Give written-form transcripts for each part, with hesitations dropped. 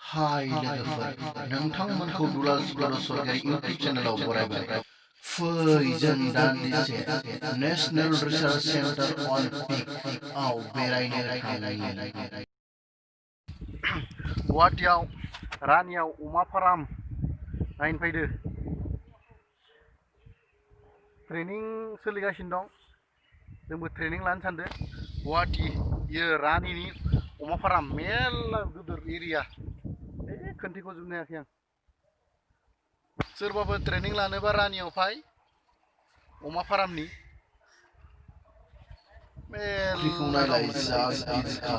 हाय लोगोफोर नोंथांमोनखौ दुलाल बर' सरकारि इउटिउब चेनेलाव बरायबाय फै जों दान्दिसे नेशनेल रिसार्च सेन्टार अन पिक आव बेरायनो थांनि गुवाहाटीआव रानियाव अमा फार्म नायनो फैदो ट्रेनिं सोलिगासिनो दं जोंबो ट्रेनिं लानो सानदों गुवाहाटी इयो रानिनि अमा फार्म मेल्ला गिदिर एरिया खोन्थिखौ जोबनो हायाखै आं सोरबाबो ट्रेनिं लानोबा रानियाव फाय अमा फार्मनि फुख्रिखौ नायलाय जा गिदिरखा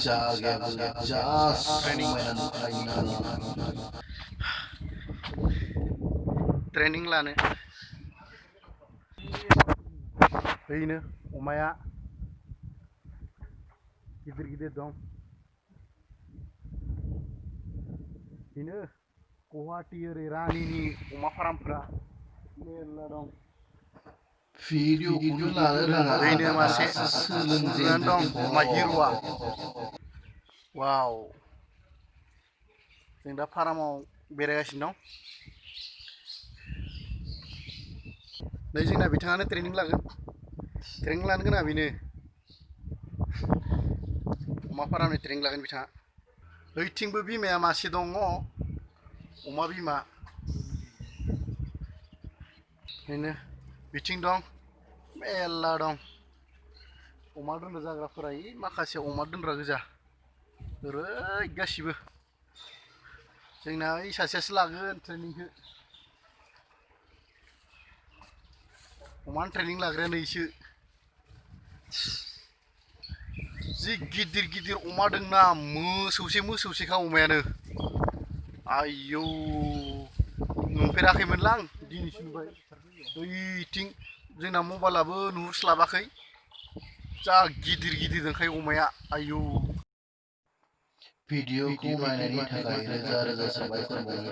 जागायाबो जा समायना नुखायोना ट्रेनिं लानो बेनो अमाया गिदिर गिदिर दं बेनो गुवाहाटी ओरै रानिनि अमा फार्मफोरा मेल्ला दं भिडिअखौनो लानो रोङा बेनो मासे सोलोंजेनदों दं अमा हिरुआ वाव जों दा फार्माव बेरायगासिनो दं नै जोंना बिथाङानो ट्रेनिं लागोन ट्रेनिं लानो गोनां बेनो अमा फार्मनि ट्रेनिं लागोन बिथाङा ओइथिंबो बिमाया मासे दङ अमा बिमा बेनो बिथिं दं मेल्ला दं अमा दोनग्रा जाग्राफोरा माखासे अमा दोनग्रा गोजा ओरै गासिबो जोंना ओइ सासेयासो लागोन ट्रेनिंखौ अमानि ट्रेनिं लाग्राया नैसो जि गिदिर गिदिर अमा दंना मोसौसेखा अमायानो आयौ नुफेराखैमोनलां दिनैसो नुबाय ओइथिं जोंना मबाइलाबो नुहुरस्लाबाखै जा गिदिर गिदिर दंखायो अमाया आयौ भिडिअखौ नायनायनि थाखाय रोजा रोजा साबायखर बावो।